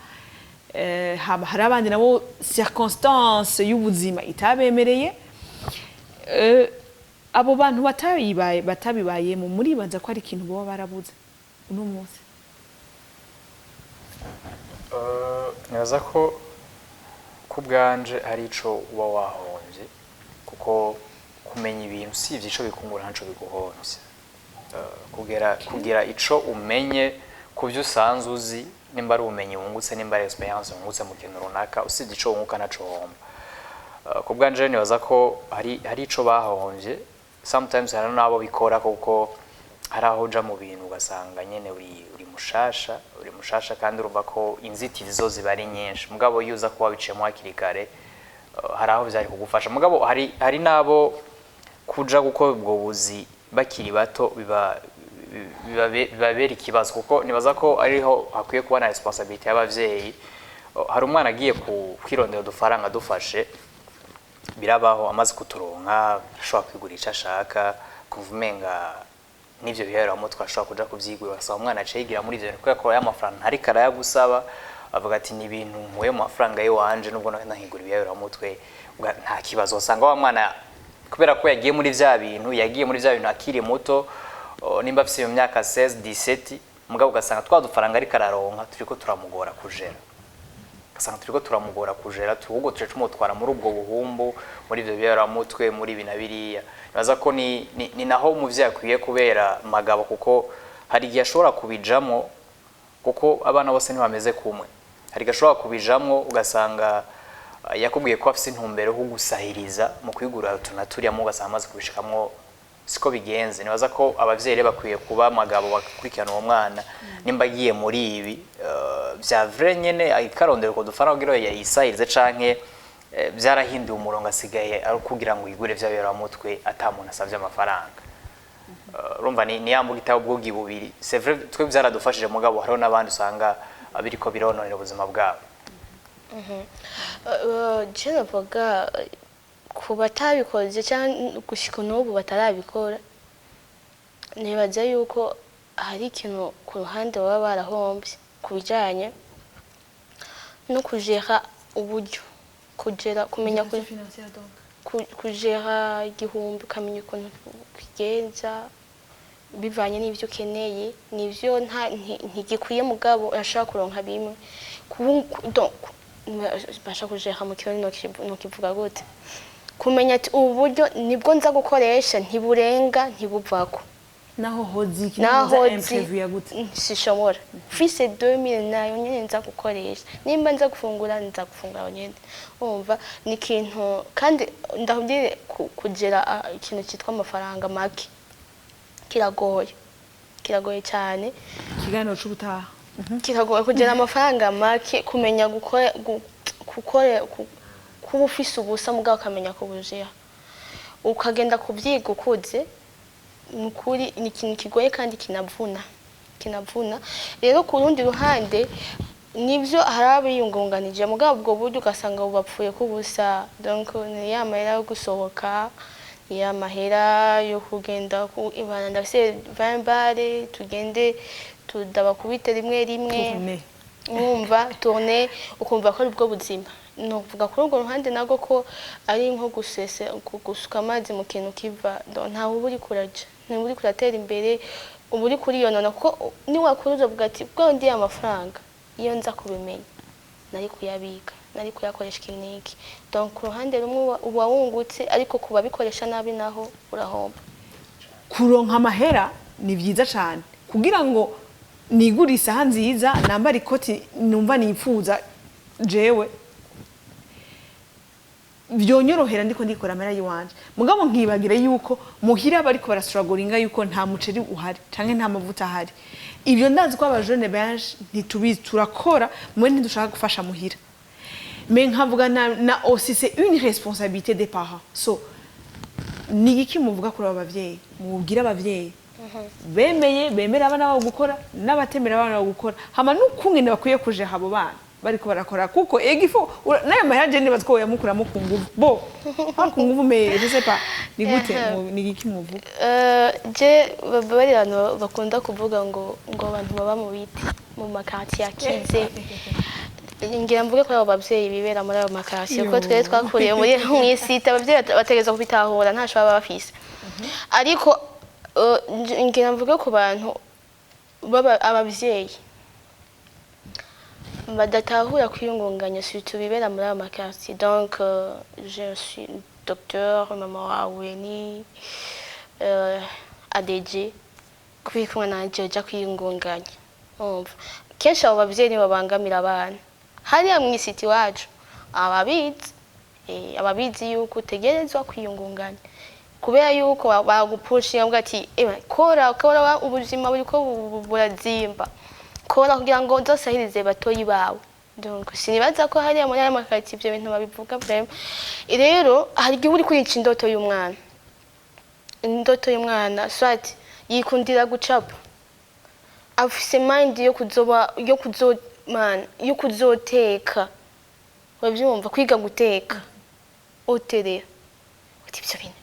hari abandi nabo circonstance y'ubuzima itabemereye. Abo bantu batabibaye, batabibayemo, muribaza ko ari ikintu boba barabuze uno munsi? Nibaza ko ku bwanje hari ico uba wahomvye, kuko kumenya ibintu usibye ico bikungura ntaco biguhomvye. Kugira ico umenye ku byo usanzwe uzi, nimba ari ubumenyi wungutse, nimba ari expérience wungutse mu kintu runaka, usibye ico wunguka ntaco uhomba. Ku bwanje rero nibaza ko hari ico bahomvye. Sometimes hari n'abo bikora, kuko hari aho uja mu bintu ugasanga nyene uri mushasha, uri mushasha, kandi urumva ko inzitizi zo ziba ari nyinshi. Mugabo iyo uza kuba wabiciyemo hakiri kare, hari aho vyari kugufasha. Mugabo hari n'abo kuja gukora ubwo buzi bakiri bato bibabera ikibazo, kuko nibaza ko ariho hakwiye kuba na responsabilité y'abavyeyi. Hari umwana agiye kwirondera udufaranga dufashe, birabaho, amaze kuturonka ashobora kwigura icyo ashaka, kumva umenga n'ivyo biheramutwe ashobora kuja kuvyigura. Ugasanga umwana aciye yigira muri ivyo bintu kubera ko ya mafaranga ntariko arayagusaba, avuga ati: "Ni ibintu nkuye mu mafaranga y'iwanje, nubwo nkigura ibiheramutwe nta kibazo." Usanga wa mwana kubera ko yagiye muri vya bintu, yagiye muri vya bintu akiri muto, nimba afise iyo myaka 16, 17, mugabo ugasanga twa dufaranga ariko araronka turiko turamugora kujera, ugasanga turiko turamugora kujera, ahubwo tuce tumutwara muri ubwo buhumbu, muri ivyo biheramutwe, muri ibi na biriya. Nibaza ko ni naho umuvyeyi akwiye kubera magabo, kuko hari igihe ashobora kubijamwo, kuko abana bose ntibameze kumwe. Hari igihe ashobora kubijamwo ugasanga yakubwiye ko afise intumbero yo gusahiriza mu kwigurira utu na turiya, mu ugasanga amaze kubishikamwo. Siko bigenze. Nibaza ko abavyeyi rero bakwiye kuba amagabo, bagakurikirana uwo mwana nimba agiye muri ibi vya vrai nyene, akarondera uko dufaranga kugira yisahirize, canke vyarahinduye umurongo, asigaye ari kugira ngo yigure vy'aberamutwe ata muntu asavye amafaranga. Urumva ni ya mbuga itaba ubwogi bubiri. C'est vrai, twe vyaradufashije, mugabo hariho n'abandi usanga biriko birononera ubuzima bwabo. Je navuga ku batabikoze cyangwa gushika n'ubu batarabikora, nibaza yuko hari ikintu ku ruhande baba barahombye ku bijyanye no kujera uburyo, kugera kumenya kujera igihumbi, ukamenya ukuntu ukigenza bivanye n'ibyo ukeneye. Nivyo ntigikwiye, mugabo urashobora kuronka bimwe. Donc, basha kujera mu kirundi nokivuga gute? Kumenya ati ubu buryo nibwo nza gukoresha, ntiburenga, ntibuvako. Naho hozi naho imprévu yagute. Sishobora mfise 2000, nayo nyene nza gukoresha. Nimba nza gufungura, nza gufungura aho nyene. Wumva ni ikintu kandi ndakubwire, kugera ikintu cyitwa amafaranga make kiragoye, kiragoye cyane. Ikiganiro c'ubutaha. Kiragoye kugira amafaranga make, kumenya gukora, kuba ufise ubusa mugabo ukamenya kubujera, ukagenda kubyiga ukuze. Ni ukuri ni ikintu kigoye kandi kinavuna, kinavuna. Rero ku rundi ruhande nibyo, hari abiyungunganije, mugabo ubwo buryo ugasanga bubapfuye k'ubusa. Donc ni ya mahera yo gusohoka, ni ya mahera yo kugenda ku ibana, ndafise 20 bare, tugende tudabakubite rimwe rimwe. Tourner. Mwumva tourne, ukumva ko ari ubwo buzima. Ni ukuvuga kuri urwo ruhande nabwo ko ari nko gusese gusuka amazi mu kintu kiva. Ntawe uba uri kuraja, ntiba uri kuratera imbere, uba uri kuriyonona, kuko niwakura uzovuga ati bwa ndi amafaranga iyo nza kubimenya nari kuyabika, nari kuyakoresha iki n'iki. Donc ku ruhande rumwe uba wungutse, ariko ku babikoresha nabi naho urahomba. Kuronka amahera ni byiza cyane kugira ngo nigure isaha nziza, nambare ikoti numva nipfuza. Jewe byonyorohera ndiko ndikora amahera y'iwanje, mugabo nkibagire yuko muhira bariko barasuragoringa yuko nta muceri uhari canke nta mavuta ahari. Ibyo ndazi ko abajene benshi ntitubizi, turakora mwe ntidushaka gufasha muhira. Mais nkavuga na aussi c'est une responsabilité des parents. So ni igiki muvuga kuri abo bavyeyi, mubwira abavyeyi bemeye, bemera abana babo gukora n'abatemera abana babo gukora, hama n'ukungene bakwiye kujeha abo bana bariko barakora? Kuko ego ifo n'ayo mahera je nibaza ko woyamukuramo ku nguvu, bo pas ku nguvu, mais je sais pas ni gute. Ni igiki muvuga? Je bari abantu bakunda kuvuga ngo abantu baba mu biti, mu ma quartier akize. Ngira mvuge ko abo bavyeyi bibera muri ayo ma quartier, kuko twebwe twakuriye muri mw'isite, abavyeyi bategerezwa kubitahura, ntaco baba bafise. Ariko ngira mvuge ku bantu baba abavyeyi badatahura kwiyungunganya, surtout bibera muri ayo ma quartier. Donc je suis docteur, mama wawe ni ADG, kubera kumwe nanje uja kwiyungunganya. Umva, kenshi abo bavyeyi nibo babangamira abana hariya mw'isiti iwacu. Ababizi, ababizi yuko utegerezwa kwiyungunganya kubera yuko bagupushinga, bavuga ati: "Ewe, kora kora, ubuzima buriko burazimba, kora kugira ngo uzosahirize batoyi bawe." Donc sinibaza ko hariya muri aya ma quartier ivyo bintu babivuga vraiment. Rero hari igihe uri kurica indoto y'umwana, indoto y'umwana. Soit yikundira gucapa, afise mind yo kuzoba, yo kuzo man, yo kuzoteka, urabyumva, kwiga guteka oterera. Uti ivyo bintu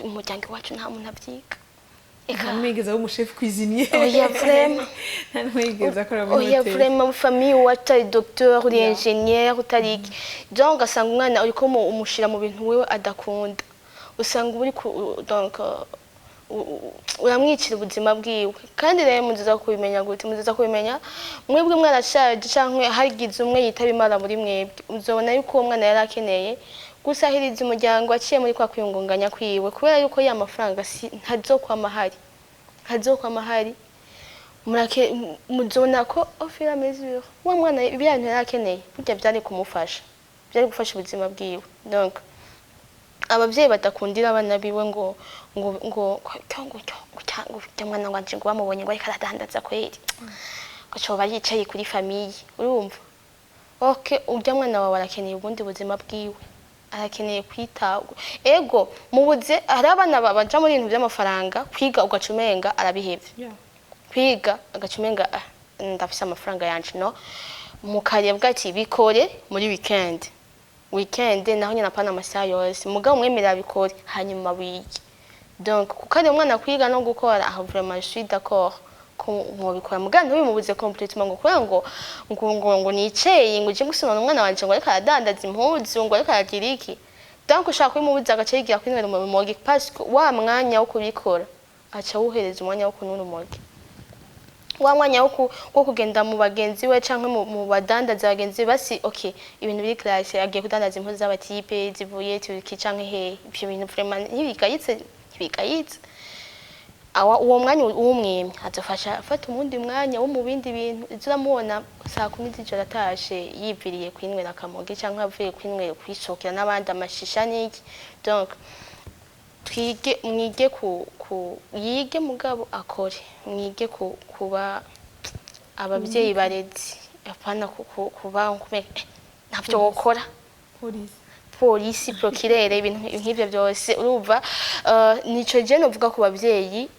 umuryango iwacu nta muntu avyiga. Eka. Nta n'umwigeze aba umu chef cuisinier. Oya, vraiment. Nta n'umwigeze akora muri Oya. hoteli. Vraiment, famille iwacu utari docteur, uri ingénieur, utari iki. Donc ugasanga umwana uriko umushira mu bintu wewe adakunda, usanga uri ku donc uramwicira ubuzima bwiwe. Kandi rero muziza kubimenya gute? Muziza kubimenya mwebwe mwarashaje, canke hagize umwe yitaba Imana muri mwebwe. Uzobona yuko uwo mwana yari akeneye gusahiriza umuryango aciye muri kwa kwiyungunganya kwiwe, kubera yuko ya mafaranga si ntazokwama ahari, ntazokwama ahari. Murake muzobona ko au fur et à mesure wa mwana ibya bintu yari akeneye burya byari kumufasha, byari gufasha ubuzima bwiwe. Donc Abavyeyi badakundira abana biwe ngo ngo mwana wanje ngo bamubonye ngo ariko aradandaza kweri, ngo coba yicaye kuri famille. Urumva, okay, urya mwana wawe arakeneye ubundi buzima bwiwe, arakeneye kwitabwa. Ego, mubuze hari abana baja muri ibintu by'amafaranga, kwiga ugaca umenga arabihevye. Kwiga agaca umenga: "Ah, ndafise amafaranga yanje." No mukarebwa ati bikore muri weekend, weekend naho nyine apana amasaha yose, mugabo umwemerera bikore, hanyuma wige. Donc kuko ari umwana, kwiga no gukora, aho vraiment je suis d'accord ko mwobikora, mugabo ntibimubuze complètement ngo kubera ngo niceye ngo uje gusoma umwana wanje ngo ariko aradandaza impuzu, ngo ariko aragira iki. Donc ushaka kubimubuza agaca yigira kwinywera urumogi, parce que wa mwanya wo kubikora aca awuhereza umwanya wo kunywa urumogi, wa mwanya wo kugenda mu bagenzi we canke mu badandaza bagenzi be. Basi okay, ibintu biri classe, agiye kudandaza impuzu z'aba types zivuye Turki canke hehe, ivyo bintu vraiment ntibigayitse, ntibigayitse. Awa uwo mwanya uwumwimye azofasha afata umundi mwanya wo mu bindi bintu. Izo uramubona saa 10 z'ijoro atashe yiviriye kwinywera akamogi canke avuye kwinywera, kwisohokera n'abandi amashisha n'iki. Donc twige, mwige ku yige mugabo akore, mwige kuba ababyeyi barezi, apana kuba ntavyo wokora. Polisi. Polisi, procureur, ibintu nk'ivyo byose. Urumva, nico je novuga ku bavyeyi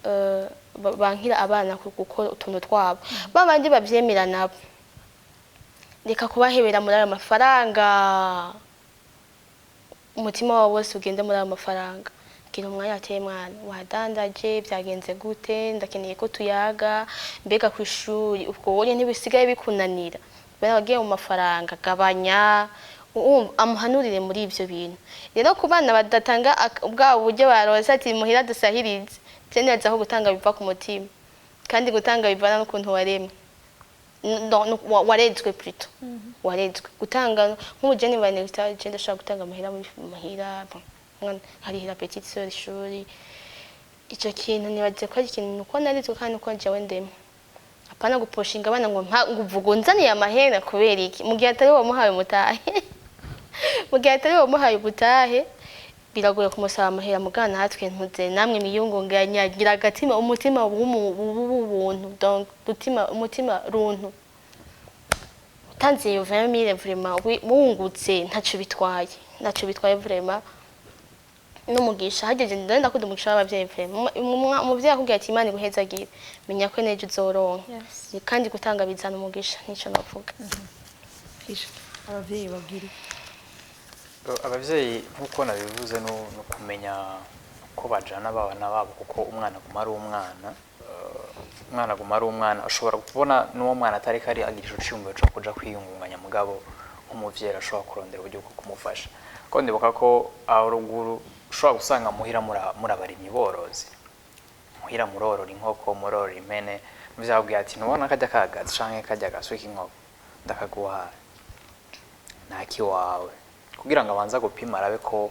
bankira abana gukora utuntu twabo. Babandi bavyemera nabo, reka kubahebera muri ayo mafaranga, umutima wabo wose ugende muri ayo mafaranga. Gira umwanya ateye: "Mwana, wadandaje, byagenze gute? Ndakeneye ko tuyaga. Mbega ku ishuri ubwo wowe ntibisigaye bikunanira kubera wagiye mu mafaranga? Gabanya." Amuhanurire muri ibyo bintu. Rero ku bana badatanga bwa buryo baronse ati muhira dusahirize, je neza aho gutanga biva ku mutima, kandi gutanga bivana n'ukuntu waremwe. No, no, warezwe plutôt, warezwe gutanga. Nk'ubugeni ba Nectar, je ndashobora gutanga amahera muri muhira. Bon, umwana nkarihira petite sœur ishuri. Ico kintu nibaze ko ari ikintu nuko narezwe kandi nuko jewe ndemwe, apana guposhinga abana ngo mpa, ngo uvuga unzaniye amahera kubera iki, mu gihe atari wamuhaye umutahe. Mu gihe atari wamuhaye ubutahe, biragoye kumusaba amahera. Mugana natwe ntuze namwe miyungunganya, gira agatima, umutima w'ubuntu. Donc umutima, umutima runtu. Utanze iyo 20 000, vraiment wungutse, ntaco bitwaye, ntaco bitwaye vraiment. N'umugisha hageze, ndakunda umugisha w'abavyeyi vraiment. Umuvyeyi akubwira ati: "Imana iguhezagire", menya ko nejo uzoronka. Kandi gutanga bizana umugisha, nico navuga. Isha, abavyeyi babwira iki? Abavyeyi, nk'uko nabivuze, no kumenya ko bajana abana babo, kuko umwana aguma ari umwana. Umwana aguma ari umwana. Ashobora kubona n'uwo mwana atari kari agira ico ciyumviro co kuja kwiyungunganya, mugabo nk'umuvyeyi arashobora kurondera uburyo bwo kumufasha. Ko ndibuka ko aho ruguru ushobora gusanga muhira muri abarimyi borozi, muhira murorora inkoko, murorora impene, muvyeyi akubwira ati: "Ntubona kajya kagazi canke kajya gaswi k'inkoko ndakaguhaye ntakiwawe", kugira ngo abanze gupima arabe ko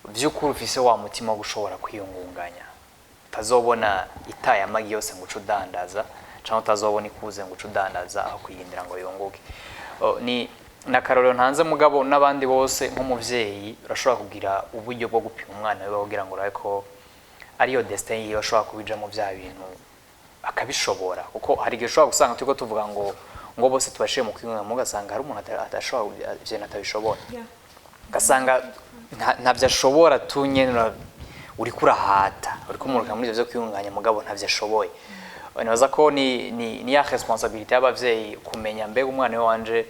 vy'ukuri ufise wa mutima wo gushobora kwiyungunganya, utazobona itaye amagi yose ngo uce udandaza, canke utazobona ikuze ngo uce udandaza aho kuyindira ngo yunguke. Ni nakarorero ntanze, mugabo n'abandi bose, nk'umuvyeyi urashobora kugira uburyo bwo gupima umwana wiwe kugira ngo urabe ko ariyo destin yiwe, ashobora kubijamo vya bintu akabishobora. Kuko hari igihe ushobora gusanga turiko tuvuga ngo bose tubashire mu kwiyungunganya, ugasanga hari umuntu adashobora ivyo bintu, atabishobora, ugasanga ntavyo ashobora. Tu nyene uriko urahata, uriko umuruka muri ivyo vyo kwiyungunganya, mugabo ntavyo ashoboye. Nibaza ko ni ya responsabilité y'abavyeyi kumenya: mbega umwana we wanje,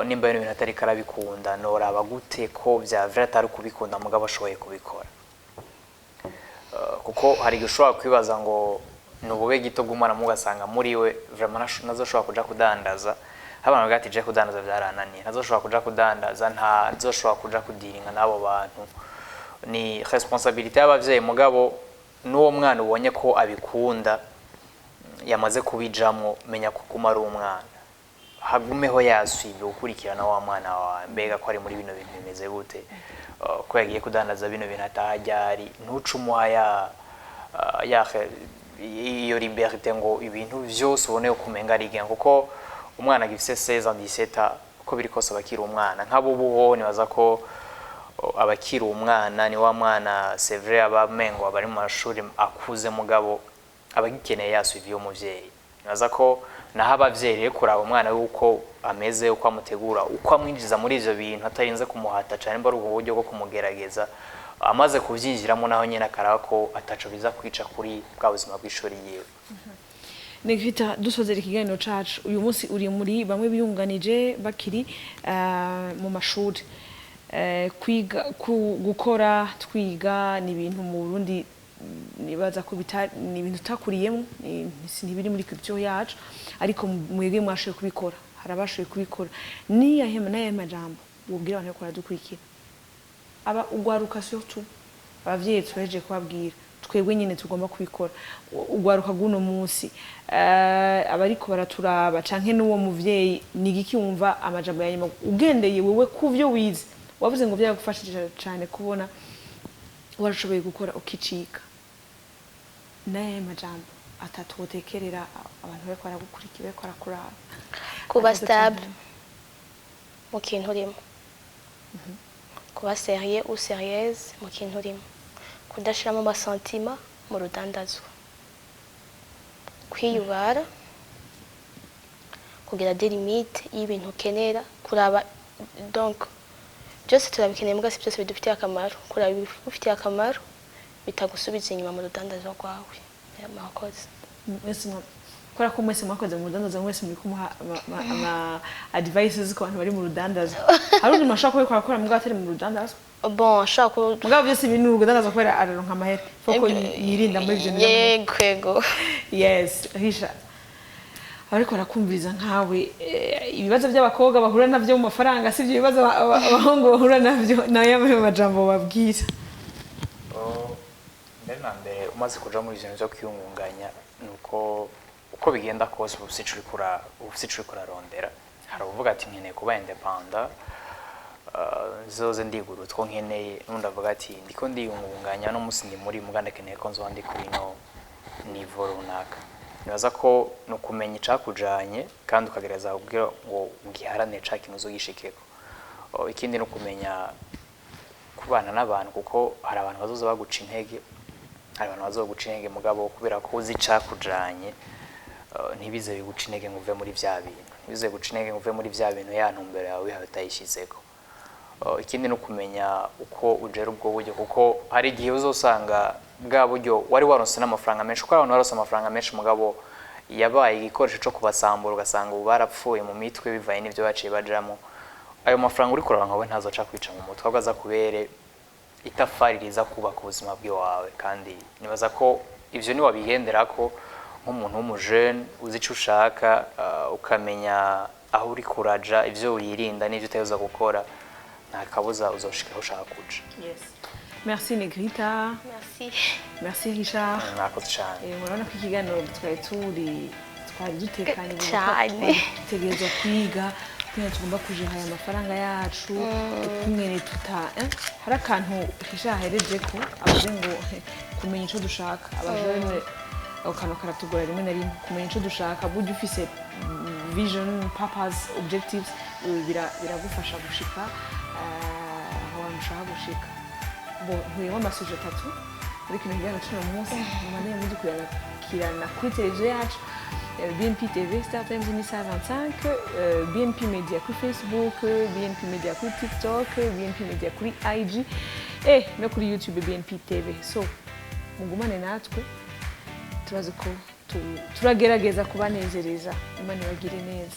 nimba bino bintu atariko arabikunda, noraba gute ko vya vrai atari kubikunda mugabo ashoboye kubikora? Kuko hari igihe ushobora kwibaza ngo ni ubube gito bw'umwana, mugasanga muri we vraiment ntazoshobora kuja kudandaza. Abantu bavuga ati: "Je kudandaza vyarananiye, ntazoshobora kuja kudandaza, ntazoshobora kuja kudiringa n'abo bantu." Ni responsabilité y'abavyeyi, mugabo n'uwo mwana ubonye ko abikunda, yamaze kubijamwo, menya ko guma ari umwana, hagumeho yaswivye gukurikirana wa mwana wawe: mbega ko ari muri bino bintu bimeze gute? Ko yagiye kudandaza bino bintu atahajyari, ntuce umuha ya iyo liberté ngo ibintu vyose ubone ko umenga arigenga, kuko umwana agifise 16 ans, 17 ans, uko biri kose aba akiri umwana. Nk'abo ubu ho nibaza ko Abakiri umwana ni wa mwana, c'est vrai, aba mengo aba ari mu mashuri akuze, mugabo aba agikeneye ya suivi y'umuvyeyi. Nibaza ko naho abavyeyi rero kuraba umwana we uko ameze, uko amutegura, uko amwinjiza muri ivyo bintu atarinze kumuhata cane, mba ari ubwo buryo bwo kumugerageza, amaze kuvyinjiramo naho nyene akaraba ko ataco biza kwica kuri bwa buzima bw'ishuri yiwe. Negvita, dusozera ikiganiro cacu uyu munsi, uri muri bamwe biyunganije bakiri mu mashuri. Kwiga gukora twiga ni ibintu mu Burundi nibaza ko ni ibintu tutakuriyemo, ntibiri muri culture yacu, ariko mwebwe mwashoboye kubikora, hari abashoboye kubikora. Ni ayahe n'ayahe majambo wobwira abantu bariko baradukurikira, aba ugwaruka, surtout abavyeyi tuhejeje kubabwira, twebwe nyine tugomba kubikora, ugwaruka guno munsi, abariko baraturaba canke n'uwo muvyeyi, ni igiki wumva amajambo ya nyuma ugendeye wewe kuvyo wize? Wavuze ngo byagufashije cane kubona warashoboye gukora ukicika. N'ayahe majambo atatu wotekerera abantu bariko baragukurikira, bariko barakuraba? Kuba Atatu stable canke mu kintu urimo, kuba sérieux ou sérieuse mu kintu urimo, kudashiramo ama sentiments mu rudandazwa, kwiyubara, kugira des limites y'ibintu ukenera kuraba. Donc byose turabikeneye, mbwa si byose bidufitiye akamaro. Kuraba ibigufitiye akamaro bitagusubiza inyuma mu rudandazwa rwawe. Murakoze. Mwese kubera ko mwese mwakoze mu rudandaza, mwese muri kumuha ama advices ku bantu bari mu rudandaza. Hari undi muntu ashobora kubikora akora mugabo atari mu rudandaza? Bon, ashobora kuba. Mugabo byose ibi ni urudandaza, kubera araronka amahera, kuko yirinda muri ibyo bintu. Yego. Yes, Richard, abariko barakumviriza nkawe, ibibazo by'abakobwa bahura navyo mu mafaranga si ibyo bibazo abahungu bahura navyo, nayo ayo majambo babwira? Oh, mbere na mbere, umaze kuja muri ivyo bintu vyo kwiyungunganya, ni uko uko bigenda kose uba ufise ico uriko urarondera. Hari uvuga ati: "Nkeneye kuba indépendant, nzoze ndigura utwo nkeneye." N'undi avuga ati: "Ndiko ndiyungunganya, no musi ndi muri muga ndakeneye ko nzoba ndi kuri no niveau runaka." Nibaza ko ni ukumenya icakujanye kandi ukagerageza kugira ngo ugiharanire ca kintu uzogishikeko. Oh, ikindi ni ukumenya kubana n'abantu, kuko hari abantu bazoza baguca intege, hari abantu bazoguca intege, mugabo kubera ko uzi icakujanye, ntibize biguca intege ngo uve muri vya bintu, ntibize guca intege ngo uve muri vya bintu, ya ntumbero yawe wihaye utayishizeko. Ikindi ni ukumenya uko ugera ubwo buryo, kuko hari igihe uzosanga bwa buryo wari waronse n'amafaranga menshi, kuko hari abantu baronse amafaranga menshi mugabo yabaye igikoresho co kubasambura, ugasanga ubu barapfuye mu mitwe bivanye n'ivyo baciye bajamo. Ayo mafaranga uri kuronka we ntazoca kwica mu mutwe, ahubwo aza kubere itafari riza kubaka ubuzima bw'iwawe. Kandi nibaza ko ivyo niwabigenderako nk'umuntu w'umujene uzi ico ushaka, ukamenya aho uri kuraja, ivyo wirinda n'ivyo utegerezwa gukora, nta kabuza uzoshika aho ushaka kuja. Yes, merci Negrita. Merci. Merci Richard. Mwakoze cane. Murabona ko ikiganiro twari turi twari dutekanye ibintu, Cane. twari dutegerezwa kwiga ukuntu tugomba kujeha aya mafaranga yacu, ukungene tuta hari akantu Richard ahereje ko avuze ngo kumenya ico dushaka. Abajene, ako kantu karatugora rimwe na rimwe, kumenya ico dushaka. Burya ufise vision, purpose, objectives, biragufasha gushika aho hantu ushaka gushika. Bo nkuyemo ama sujets atatu muri kino kiganiro cy'uno munsi. Mubandanye mudukurikirana kuri televiziyo yacu, BNP TV, Star Times ni 25, BNP Media kuri Facebook, BNP Media kuri TikTok, BNP Media kuri IG, no kuri YouTube BNP TV. So mugumane natwe, turazi ko turagerageza kubanezereza. Imana ibagire neza.